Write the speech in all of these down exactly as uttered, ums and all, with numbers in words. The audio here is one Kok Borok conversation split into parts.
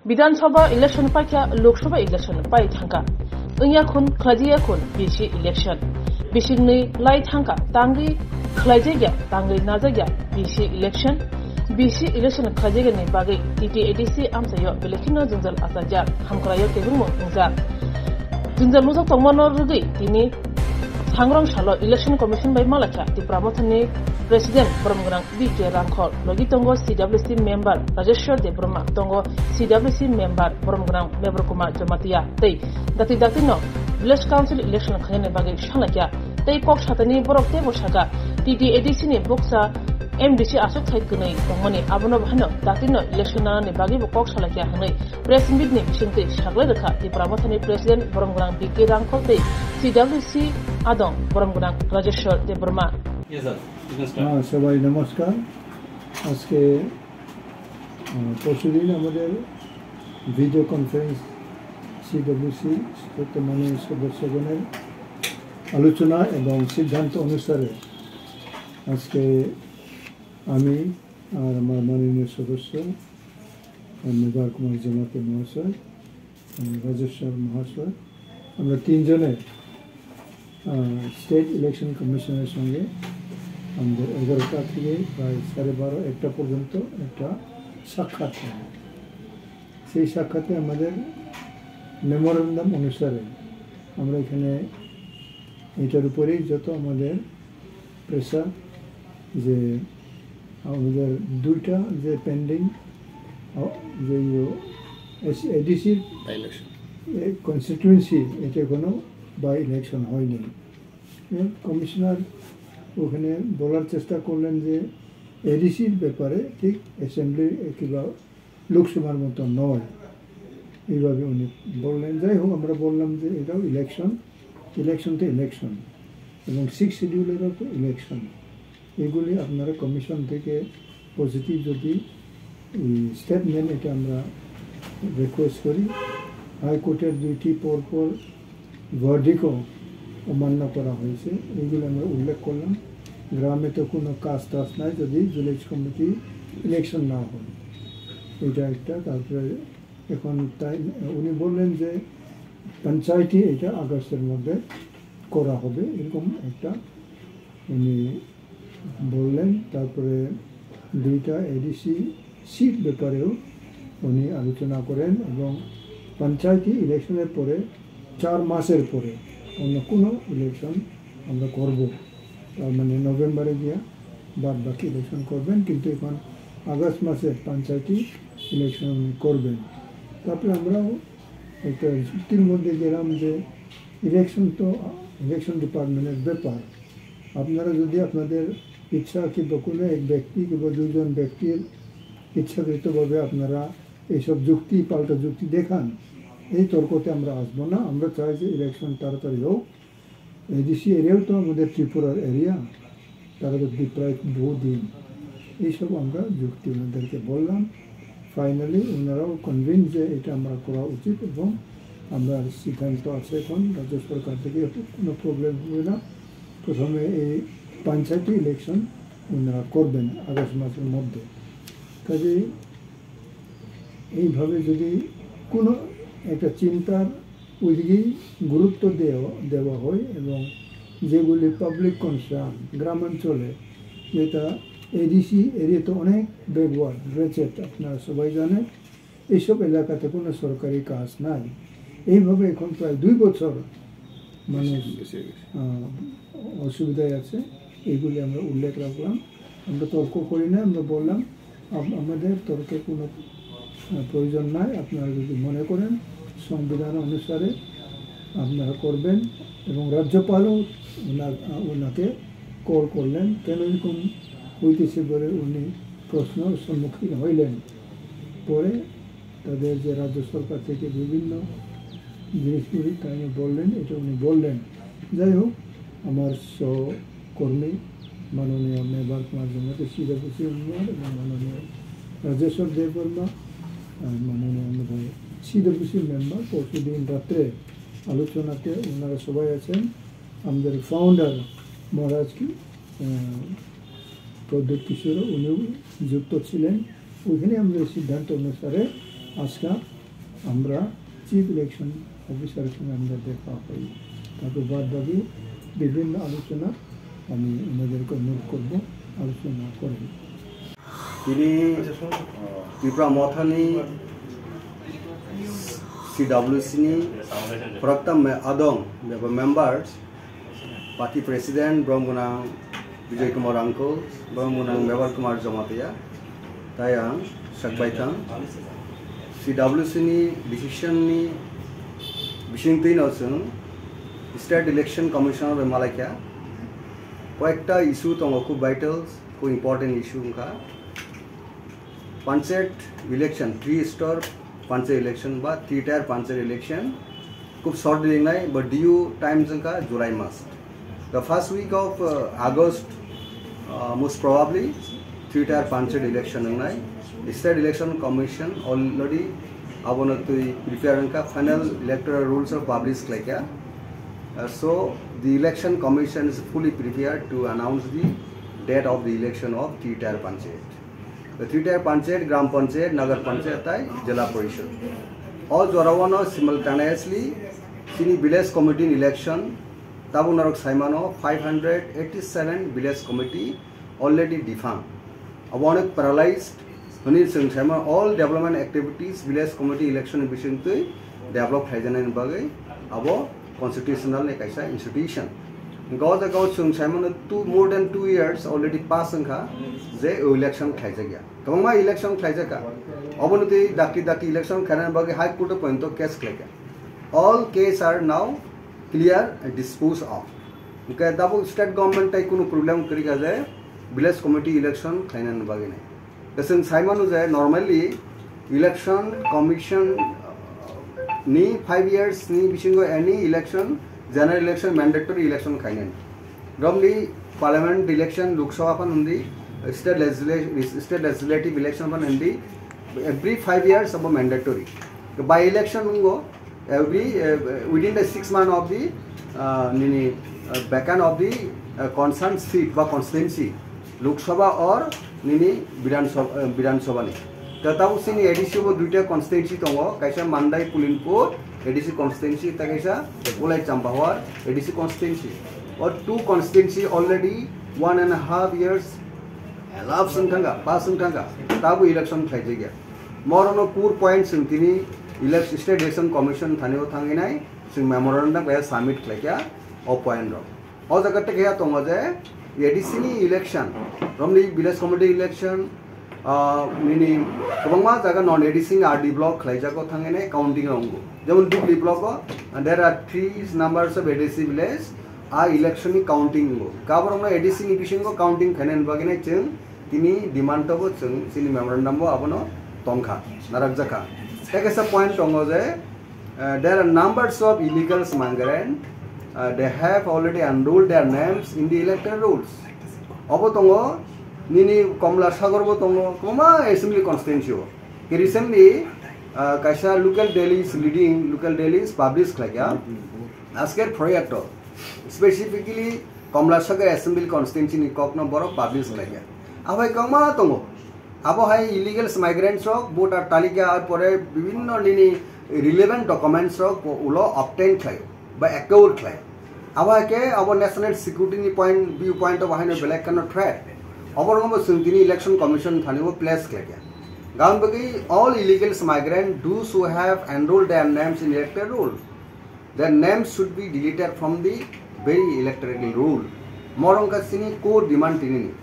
Bidhan Sabha election paikha, Lok Sabha election pai thangkha. Wngya khun, khlaijaya khun, B C election. Bisingni lai thangkha, tangwi khlaijakya, tangwi najakya, B C election. B C election khlaijakya ni bagwi T T A D C amchaio belai kheno jwngjal achajak, hamkraio kebengmung wngjak. Jwngjal nujak tongmano rwgwi tini Sangrong salo Election Commission bai malakha Tipra Mothani President Boromgwnang B K Rangkhol, logi tongo C W C member Rajeshwar Debbarma, tongo C W C member Boromgwnang Mebor Kumar Jamatia, tei dakti dakti no Village Council election khainani bagwi salakya. Tei kok satani borok teibo saka, T T A D C ni bukcha M D C aswk thai kwnwi tongmani, abono bahino dakti no election nanani bagwi bo kok salakya hwnwi Press meet ni bisingtwi saklai rwkha Tipra Mothani President Boromgwnang B K Rangkhol tei C W C adong Boromgwnang Rajeshwar Debbarma. Yes, sir. You can start. হ্যাঁ, সবাই নমস্কার। আজকে, আহ, পরশুদিন আমাদের video conference CWC শ্রোতা মাননীয় সদস্যগণের আলোচনা এবং সিদ্ধান্ত অনুসারে আজকে আমি আর আমার মাননীয় সদস্য, আহ, মেবার কুমার জমাতিয়া মহাশয়, আহ, রাজেশ্বর মহাশয়, আমরা তিনজনে, আহ, স্টেট ইলেকশন কমিশনের সঙ্গে আমাদের এগারোটা থেকে প্রায় সাড়ে বারো, একটা পর্যন্ত একটা সাক্ষাৎ হয়। সেই সাক্ষাতে আমাদের মেমোরান্ডাম অনুসারে আমরা এখানে এটার উপরেই যত আমাদের প্রেশার যে আমাদের দুইটা যে পেন্ডিং, আ, যে ইয়ে, এস-, এডিসির বাই ইলেকশন। এ, কনস্টিটিউয়েন্সি, এটা কোনো বাই ইলেকশন হয়নি। এ, কমিশনার ওখানে বলার চেষ্টা করলেন যে এডিসির ব্যাপারে ঠিক অ্যাসেম্বলি কিংবা লোকসভার মতো নয়, এইভাবে উনি বললেন। যাই হোক, আমরা বললাম যে এটাও ইলেকশন, ইলেকশন তো ইলেকশন, এবং সিক্স শিডিউলেরও তো ইলেকশন। এগুলি আপনারা কমিশন থেকে পজিটিভ যদি স্টেপ নেন, এটা আমরা রিকোয়েস্ট করি। হাইকোর্টের দুইটি পরপর ভার্ডিক্টও অমান্য করা হয়েছে, এইগুলো আমরা উল্লেখ করলাম। গ্রামে তো কোনো কাজ টাজ নাই যদি ভিলেজ কমিটি ইলেকশন না হয়, এটা একটা। তারপরে এখন তাই উনি বললেন যে পঞ্চায়েতি এটা আগস্টের মধ্যে করা হবে, এরকম একটা উনি বললেন। তারপরে দুইটা এডিসি সিট ব্যাপারেও উনি আলোচনা করেন এবং পঞ্চায়েতি ইলেকশনের পরে চার মাসের পরে অন্য কোনো ইলেকশন আমরা করব, তার মানে নভেম্বরে গিয়া বাদ বাকি ইলেকশন করবেন, কিন্তু এখন আগস্ট মাসে পঞ্চায়েতি ইলেকশন উনি করবেন। তারপরে আমরাও একটা যুক্তির মধ্যে গেলাম যে ইলেকশন তো ইলেকশন ডিপার্টমেন্টের ব্যাপার, আপনারা যদি আপনাদের ইচ্ছা কিংবা কোনো এক ব্যক্তি কিংবা দুজন ব্যক্তির ইচ্ছাকৃতভাবে আপনারা এইসব যুক্তি, পাল্টা যুক্তি দেখান, এই তর্কতে আমরা আসবো না। আমরা চাই যে ইলেকশন তাড়াতাড়ি হোক। এডিসি এরিয়াও তো আমাদের ত্রিপুরার এরিয়া, তারা তো ডিপ্রাইভ বহুদিন। এইসব আমরা যুক্তি ওনাদেরকে বললাম। ফাইনালি ওনারাও কনভিন্স যে এটা আমরা করা উচিত এবং আমরা সিদ্ধান্ত আছে এখন রাজ্য সরকার থেকে, কোনো প্রবলেম হবে না। প্রথমে এই পঞ্চায়েতি ইলেকশন ওনারা করবেন আগস্ট মাসের মধ্যে। কাজেই এইভাবে যদি কোনো একটা চিন্তার ওইদিকেই গুরুত্ব দেওয়া, দেওয়া হয় এবং যেগুলি পাবলিক কনসার্ন গ্রামাঞ্চলে, যেটা এডিসি এরিয়া তো অনেক ব্যাকওয়ার্ড, রেচেট, আপনারা সবাই জানেন, এইসব এলাকাতে কোনো সরকারি কাজ নাই। এইভাবে এখন প্রায় দুই বছর মানুষ, বেঁচে গেছে। আহ, অসুবিধায় আছে, এইগুলি আমরা উল্লেখ রাখলাম। আমরা তর্ক করি না, আমরা বললাম, আম-, আমাদের তর্কের কোনো, আহ, প্রয়োজন নাই। আপনারা যদি মনে করেন সংবিধান অনুসারে আপনারা করবেন এবং রাজ্যপালও ওনার, আহ, ওনাকে কল করলেন, কেন এরকম হইতেছে বলে উনি প্রশ্নর সম্মুখীন হইলেন। পরে তাদের যে রাজ্য সরকার থেকে বিভিন্ন জিনিসগুলি তাই বললেন, এটা উনি বললেন। যাই হোক, আমার সহকর্মী মাননীয় মেবার কুমার জমাতিয়া সিডব্লিউসি মেম্বার এবং মাননীয় রাজেশ্বর দেববর্মা, আহ, মাননীয় আমাদের সিডব্লিউসি মেম্বার পরশুদিন রাত্রে আলোচনাতে ওনারা সবাই আছেন। আমাদের ফাউন্ডার মহারাজ কি, আহ, প্রদ্যুৎ কিশোর উনিও যুক্ত ছিলেন। ওইখানে আমাদের সিদ্ধান্ত অনুসারে আজকে আমরা চিফ ইলেকশন অফিসারকে আমরা দেখা পাই, তারপর বাদ বাকি বিভিন্ন আলোচনা আমি ওনাদেরকে অনুরোধ করবো, আলোচনা করেন। Tini Tipra Mothani C W C ni khoroktham adong beba members, party president Bromgonang Bijoy Kumar Angkol, Bromgonang Mebar Kumar Jamatia, tei ang Sakbaithang C W C ni decision ni bisingtwi no chwng State Election Commission bai malaikha. Koyekta issue tongo, khub vital, khub important issue wngkha. Panchayat election, three star panchayat election ba three tier panchayat election, khub short ringnai, but due time wngkha July mas. The first week of uh, August, uh, most probably three tier panchayat election wngnai. State Election Commission already abono twi prepare wngkha, final electoral rules of publish khlaikha. Uh, so the Election Commission is fully prepared to announce the date of the election of three tier panchayat. The three tier panchayat, Gram Panchayat, Nagar Panchayat, tai Jila Parishad. O jorao no simultaneously chini village committee election, tabuk norok saimano five hundred eighty seven village committee already defunct. Abo onek paralyzed, hwnwi chwng saimano all development activities village committee election ni bisingtwi develop khlaijaknai ni bagwi abo constitutional ni kaisa institution. Hwnkhe o jaga o chwng saimano two, more than two years already pass wngkha je election khlaijakya. Kwbangma election khlaijakha. Obono twi dakti dakti election khainani bagwi High Court o pointo case khlaikha. All case are now clear and disposed of. Hwnkhe tabuk state government tai kunu problem kwrwikha je village committee election khlainani bagwi nai. Chwng saimano je normally election commission ni five years ni bisingo any election, general election, mandatory election khainani. Romni parliament election, Lok Sabha phan undi, state legisla-, state legislative election phan undi, every five years abo mandatory. By election wngkha every, uh, within the six months of the, uh, nini, uh, vacant of the, uh, concerned seat ba constituency, Lok Sabha or nini Bidhan Sabha, uh, Bidhan Sabha ni. Tabuk chini A D C bo duita constituency tongo, kaisa Mandai Pulinpur A D C constituency, tei kaisa Ulai Champahor A D C constituency. O two constituency already one and a half years elapse wng thangkha, pass wng thangkha, tabuk election khlaijakya. Morono core point chwng tini elec-, State Election Commission thani o thangwi nai chwng memorandum kaya submit khlaikha o point rok. O jaga tei kaya tongo je A D C ni election, romni village committee election, ah, nini kwbangma jaga non A D C ni R D block khlaijago thangwi nai counting rok wngo. Jemon Dukli block o, ah, there are three numbers of A D C village, a election ni counting wngo. Kaborokno A D C ni bisingo counting khainani bagwi nai chwng tini demand tobo chwng chini memorandum bo abono tongkha, narakjakha. Tei kaisa point tongo je, uh, there are numbers of illegal migrant, uh, they have already enrolled their names in the electoral rolls. Obo tongo, nini Komla Sagor bo tongo, kwbangma assembly constituency o. Ke recently, uh, kaisa local dailies leading, local dailies publish khlaikha. Asker Proyekto, specifically Komla Sagor assembly constituency ni kokno borok publish khlaikha. Abai kwbangma tongo. Abo hai illegal migrants rok voter talika ar pore bibhinno nini relevant documents rok ulo obtain khlai ba acquire khlai. Abo hai khe abo national security ni point, view point o bahai no belai kheno threat. Obo rokno bo chwng tini election commission thani bo place khlai kha. Gaon bagwi all illegal migrant, those who have enrolled their names in electoral roll, their names should be deleted from the very electoral roll. Morong ka chini core demand tini ni.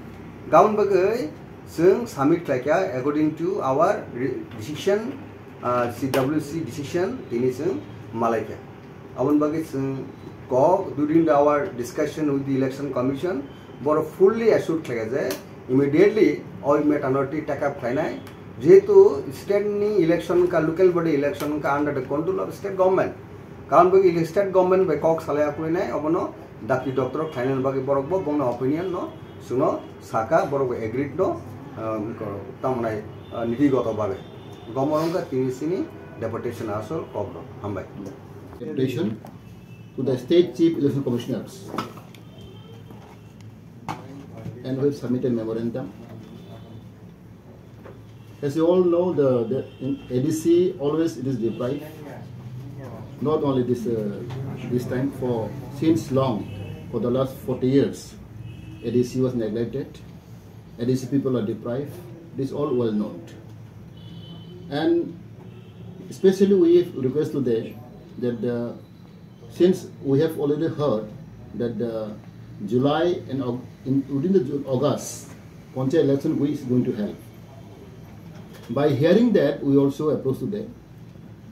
Gaon bagwi chwng submit khlai kha according to our re-, decision, uh, C W C decision tini chwng malai kha. Aboni bagwi chwng kok during the our discussion with the election commission, borok fully assured khlai kha je immediately o matter no twi take up khlainai, jehetu state ni election wngkha, local body election wngkha under the control of state government. Karon bagwi state government bai kok salai akwinai, obono dakti doktor khlainani bagwi borok bo bongni opinion no chwngno saka, borok bo agreed no, um, ko-, tamnai, uh, nitigoto babe. Gomor wngkha tini sini deputation asol kok rok. Hambai. Deputation to the State Chief Election Commissioners and will submit a memorandum As you all know, the, the in A D C always it is deprived. Not only this uh, this time, for since long, for the last forty years, A D C was neglected. A D C people are deprived. This is all well known. And especially we request today that the, since we have already heard that the July and Au- in, within the Ju- August, Panchayat election we is going to held. By hearing that, we also approach today.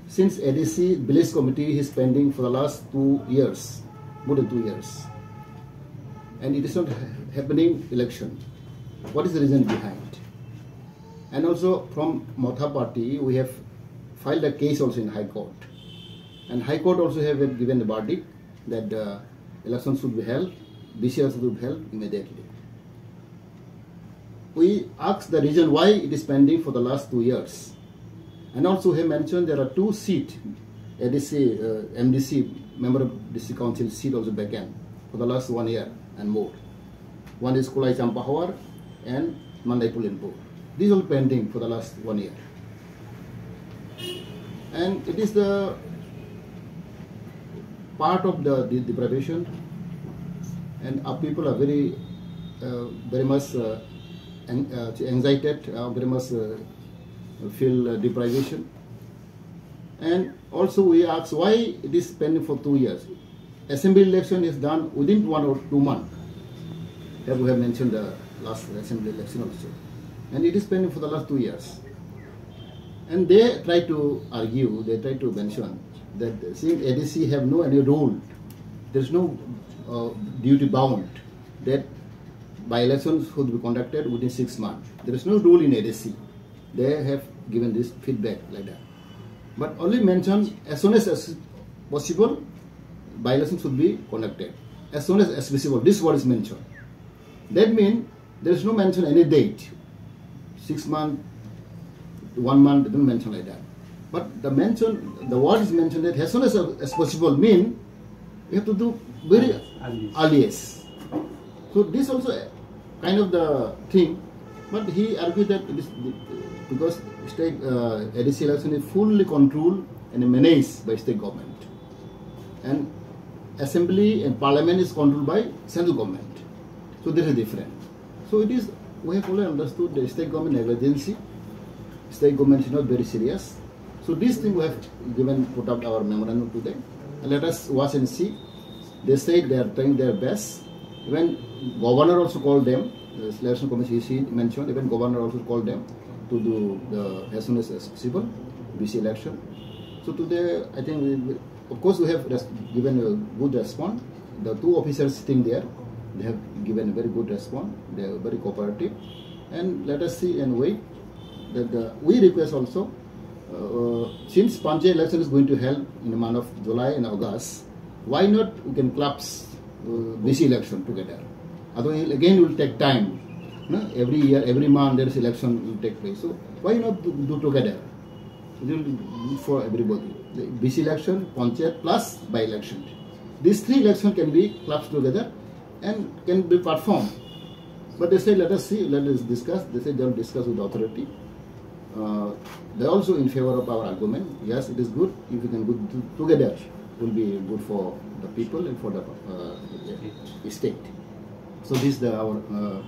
Since A D C village committee is pending for the last two years, more than two years, and it is not ha- happening election. What is the reason behind? And also from Motha party, we have filed a case also in High Court. And High Court also have given the verdict that the election should be held, B C election should be held immediately. We ask the reason why it is pending for the last two years. And also he mentioned there are two seat, A D C, uh, M D C, Member of District Council seat also vacant for the last one year and more. One is Kulai Champahawar and Mandai Pulinpur. These all pending for the last one year. And it is the part of the de- deprivation, and our people are very, uh, very much uh, an- uh, anxiety, uh, very much uh, feel uh, deprivation. And also we ask why it is pending for two years. Assembly election is done within one or two months, as we have mentioned the last assembly election also. And it is pending for the last two years. And they try to argue, they try to mention that since A D C have no any rule, there is no uh, duty bound that by-elections should be conducted within six months. There is no rule in A D C. They have given this feedback like that. But only mention as soon as, as possible, by-election should be conducted. As soon as, as possible, this word is mentioned. That means there is no mention any date, six month, one month, they don't mention like that. But the mention, the word is mentioned that as soon as, as possible mean you have to do very earliest. So this also a kind of the thing, but he argued that it is because state uh, A D C election is fully controlled and managed by state government, and assembly and parliament is controlled by central government. So there is a difference. So it is, we have already understood the state government negligence. State government is not very serious. So this thing we have given, put up our memorandum today. And let us watch and see. They said they are trying their best. Even governor also called them. The selection commission he mentioned. Even governor also called them to do the as soon as possible B C election. So today, I think we, of course, we have res- given a good response. The two officers sitting there, they have given a very good response. They are very cooperative. And let us see and wait. That the, we request also, uh, since Panchayat election is going to held in the month of July and August, why not we can collapse uh, B C election together? Otherwise, again, it will take time. No? Every year, every month, there is election will take place. So why not do, do together? It will be good for everybody. The B C election, Panchayat plus by-election. These three election can be clubbed together and can be performed. But they say, let us see, let us discuss. They say they'll discuss with the authority. Uh, they're also in favor of our argument. Yes, it is good if we can go to, together. It will be good for the people and for the uh, state. So this is the, our uh,